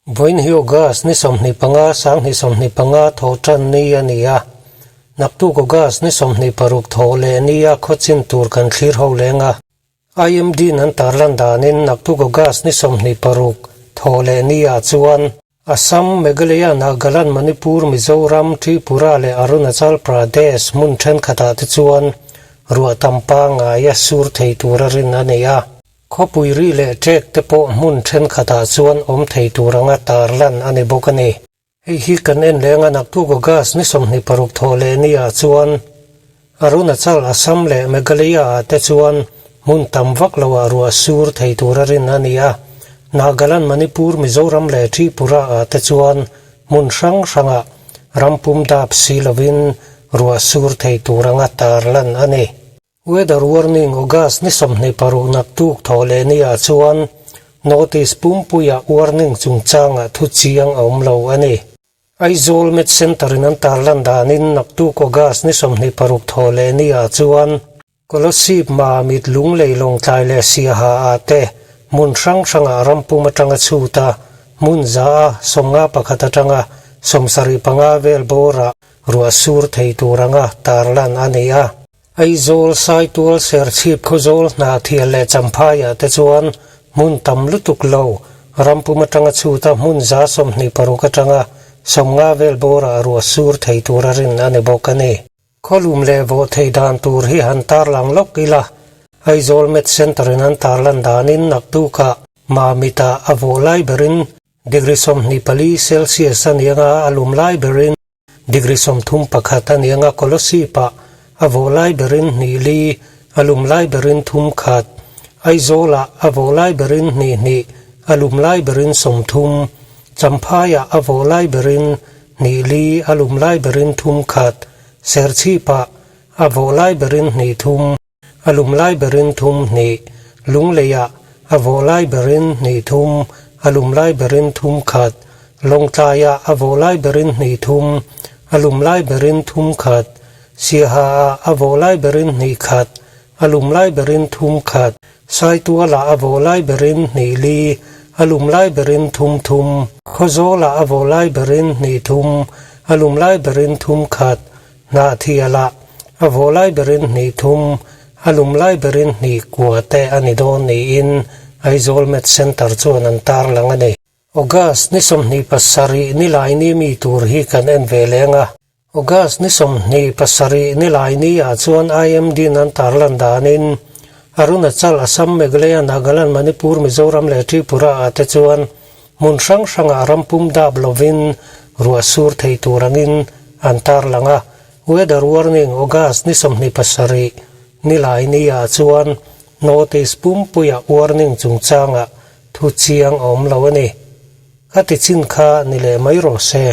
Vawiin hi August ni 25, 2025 thawh tan ni a ni a. Naktuk August ni 26 thawh leh nia khawchin tur kan thlir ho leng a. IMD in an tarlan danin naktuk August ni 26 thawh leh nia chuan Assam, Meghalaya, Nagaland, Manipur, Mizoram, Tripura leh Arunachal Pradesh hmun thenkhatah te chuan ruah tam pangngai a sur thei tura rin a ni a. Khawpui ri leh ṭek te pawh hmun thenkhatah chuan awm thei tur anga tarlan a ni bawk a ni. Hei hi kan en leng a, naktuk August ni 26 thawh leh ni ah chuan Arunachal, Assam leh Meghalaya ah te chuan hmun tam vak lo ah ruah sur thei tura rin a ni a, Nagaland, Manipur, Mizoram leh Tripura ah te chuan hmun hrang hrangah rampum dap si lovin ruah sur thei tur anga tarlan a ni. Weather warning August ni 26 naktuk thawh leh ni ah chuan North East pumpuia warning chungchangah thu chiang a awm lo a ni. Aizawl Met Centre in an tarlan danin naktuk August ni 26 thawh leh ni ah chuan Kolasib Mamit Lunglei Lawngtlai leh Siaha ah te hmun hrang hrangah rampum atanga chhut a, hmun za a 51 atanga 75 vel bawrah ruah sur thei tur anga tarlan a ni a. Aizawl, Saitual, Serchhip, Khawzawl, Hnahthial leh Champhaiah te chuan hmun tam lutuk lo, rampum atanga chhuta hmun 26 atanga 50 vel bawrah ruah sur thei tura rin a ni bawk a ni. Khawlum leh vawh thei dan tur hi han tarlang lawk ila, Aizawl Met Centre in an tarlan danin naktukah Mamitah a vawh lai berin degree 24 Celsius a ni anga a lum lai berin Degree 31 a ni anga Kolasib-ah a vawh lai berin hnih li, a lum lai berin thum khat, Aizawlah a vawh lai berin hnih hnih, a lum lai berin 30, Champhaiah a vawh lai berin hnih li, a lum lai berin thum khat, Serchhipah a vawh lai berin hnih thum, a lum lai berin thum hnih, Lungleiah a vawh lai berin hnih thum, a lum lai berin thum khat, Lawngtlaiah a vawh lai berin hnih thum, a lum lai berin thum khat, Siahaah a vawh lai berin hnih khat, a lum lai berin thum khat, Saitualah a vawh lai berin hnih li, a lum lai berin thum thum, Khawzawlah a vawh lai berin hnih thum, a lum lai berin thum khat, Hnahthialah a vawh lai berin hnih thum, a lum lai berin hnih kua te a ni dawn niin Aizawl Met Centre chuan an tarlang a ni. August ni 27 Nilaini mi tur hi kan en ve leng a. August ni 27 Nilaini ah chuan IMD in an tarlan danin Arunachal, Assam, Meghalaya, Nagaland, Manipur, Mizoram leh Tripura ah te chuan Hmun hrang hrangah rampum dap lovin ruah sur thei tur angin an tarlang a, Weather warning August ni 27 nilai ni ah chuan North East pumpuia warning chungchangah thu chiang a awm lo a ni. Khati chin kha ni leh mai rawh se.